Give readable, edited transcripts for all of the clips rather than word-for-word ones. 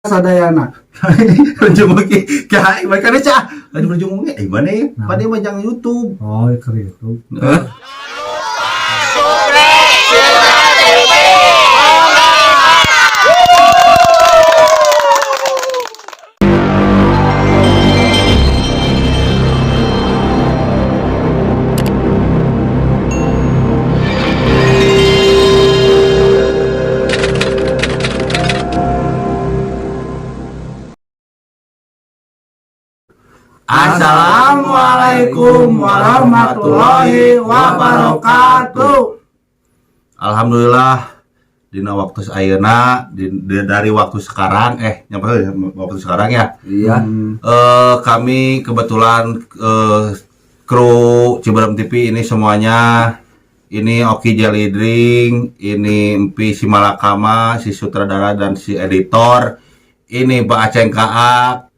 Sadayana. Berjumpa ki ka mereka cah. Lain berjumpa eh mana pada majang YouTube. Oh, ke YouTube. Hah? Assalamualaikum warahmatullahi wabarakatuh. Alhamdulillah dina waktu ayeuna dari waktu sekarang nyampe waktu sekarang ya. Iya. Kami kebetulan kru Ciberem TV ini semuanya, ini Oki Jelly Drink, ini Empi Simalakama, si sutradara dan si editor, ini Pak Aceng Kaak,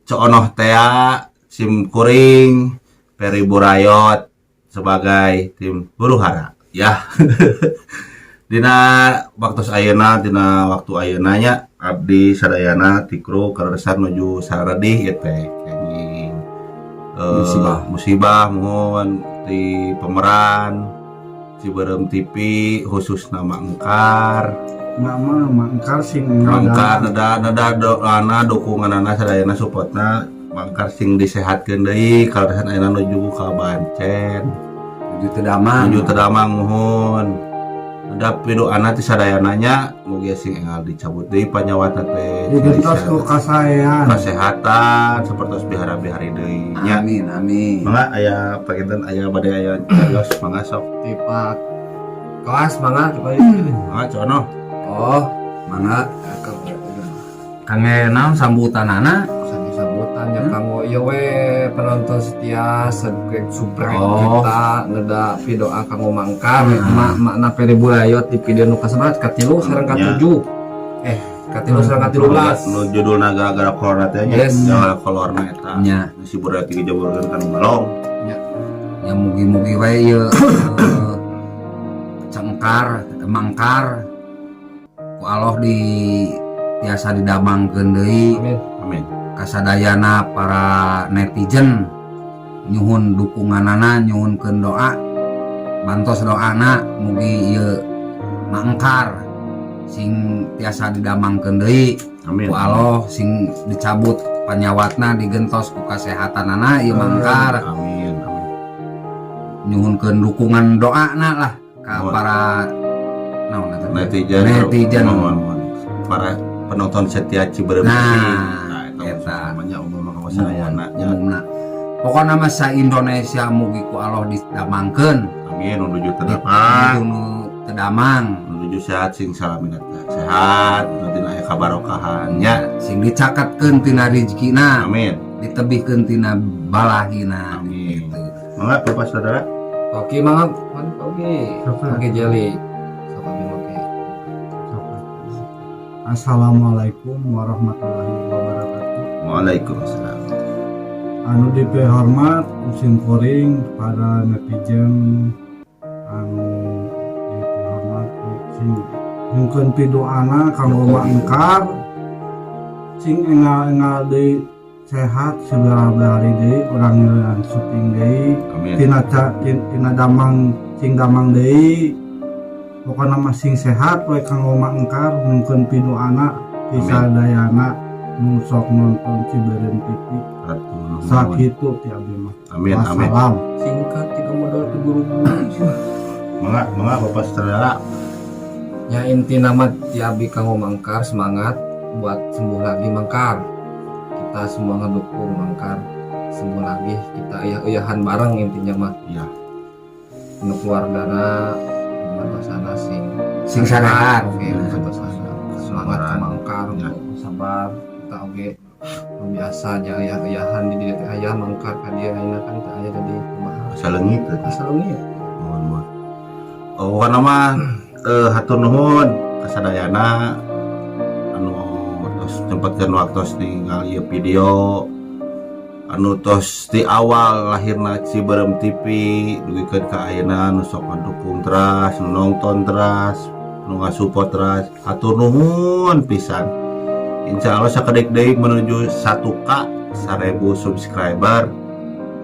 Coonoh Tea, Sim Kuring, Peri Burayot sebagai tim huru hara ya. Dina waktu ayeuna, dina waktu ayeuna nya abdi sadayana ti kru karesan nuju saredih ieu teh kenging Musibah. Musibah mohon di pemeran Ciberem TV khusus nama Engkar. Mama mangkar sing. Mangkar neda neda doana dukunganana sadayana supportna Mangkar sing disehatkeun deui karesan ayeuna nuju ka Bancen. Nuju teu damang. Nuju teu damang muhun. Neda pidoana ti sadayana nya mugi sing enggal dicabut deui panyawatna teh. Digentos ku kasaean. Kesehatan sapertos bihara-bihari deui nya. Amin, amin. Mangga aya paginten aya bade aya cariyos mangga sok. Tipat kelas mangga coba. Mangga cono. Oh, mangga kangge naon sambutanana? Satu sambutan ya kanggo ieu we penonton setia subscribe subrek kita neda pidoa kanggo mangkar makna Peri Burayot di video nu kasebat katilu sareng katujuh katilu sareng katilu belas. Nu judulna gara-gara corona teh nya. Yes. Gara-gara corona eta. Nya. Si Burayot tiga jaburkeun kan balong. Ya mugi-mugi wae ieu cengkar mangkar ku Allah di tiasa didamangkeun deui. Amin. Amin. Kasadayana para netizen nyuhun dukunganana, nyuhunkeun doa bantos doana mugi ieu mangkar sing tiasa didamangkeun deui. Amin. Ku Allah sing dicabut panyawatna, digentos ku kasehatanana ieu mangkar. Amin. Amin. Nyuhunkeun dukungan doana lah ka Mohon. Para naon eta teh? Netizen. Netizen. Mohon, mohon. Para penonton setia Ciberem Nah, TV. Nah, eta eta. namanya umum mah sadayana nya. Umumna pokokna mah sa Indonesia mugi ku Allah didamangkeun. Amin nuju teu damang. Nu teu damang. Nuju sehat sing salamina teh. Sehat, nanti aya kabarokahan nya. Sing dicaketkeun tina rezekina. Amin. Ditebihkeun tina balahina. Amin. Gitu. Mangga Bapak Saudara. Oke mangga man oke. Siapa? Oke Jelly sok abi oke. Assalamualaikum warahmatullahi wabarakatuh. Waalaikumsalam. Anu dipihormat sim kuring para netizen anu dipihormat sing nyungkeun pidoana kanggo mangkar sing engal-engal deui sehat sabaraha deui urang ngeureun syuting deui. Amin. Tina tina damang sing damang deui, pokona mah sing sehat we kanggo mangkar, nyungkeun pidoana ti Amin. sadayana nu sok nonton Ciberem TV. Hatur nuhun. Sakitu ti abdi mah. Amin, amin. Wassalam. Singkat tiga modal tuh buru-buru. Mangga, mangga Bapak Saudara. Ya inti nama ti abi kanggo mangkar semangat buat sembuh lagi mangkar. Kita semua ngedukung mangkar sembuh lagi, kita uyah-uyahan bareng intinya mah. Iya. Untuk keluargana sana sing Sing sarehat. Oke, sana semangat ke mangkar. Ya. Sabar kita oke nu biasa aja uyah-uyahan di dieu teh aya mangkar ka dieu ayeuna kan teh aya jadi kumaha. Asa leungit teh. Asa leungit. Mohon, mohon. Oh, pokokna mah hatur nuhun kasadayana anu tos nyempetkeun waktos ningali ieu video anu tos di awal lahirna Ciberem TV dugikeun ka ayeuna nu sok ngadukung teras, nu nonton teras, nu ngasupport teras, hatur nuhun pisan. Insya Allah sakedik deui menuju 1K, 1000 subscriber.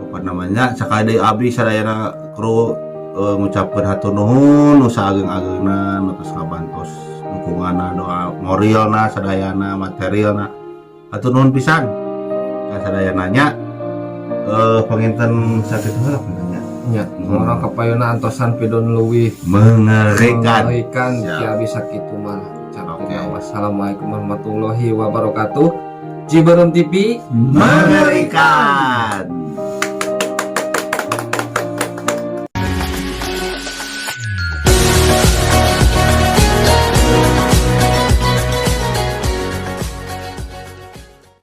Pokokna namanya sakali deui abdi sadayana kru ngucapkeun hatur nuhun nu saageng-ageungna nu tos ngabantos dukunganna, doa, morilna, sadayana, materialna. Hatur nuhun pisan ka sadayana nya. Panginten sakitu heula nya. Nya, urang kapayuna antosan video nu leuwih mengerikan. Mengerikan. Siap. Ki abi sakitu malah ucapkeun. Oke. Wassalamualaikum warahmatullahi wabarakatuh. Ciberem TV mengerikan.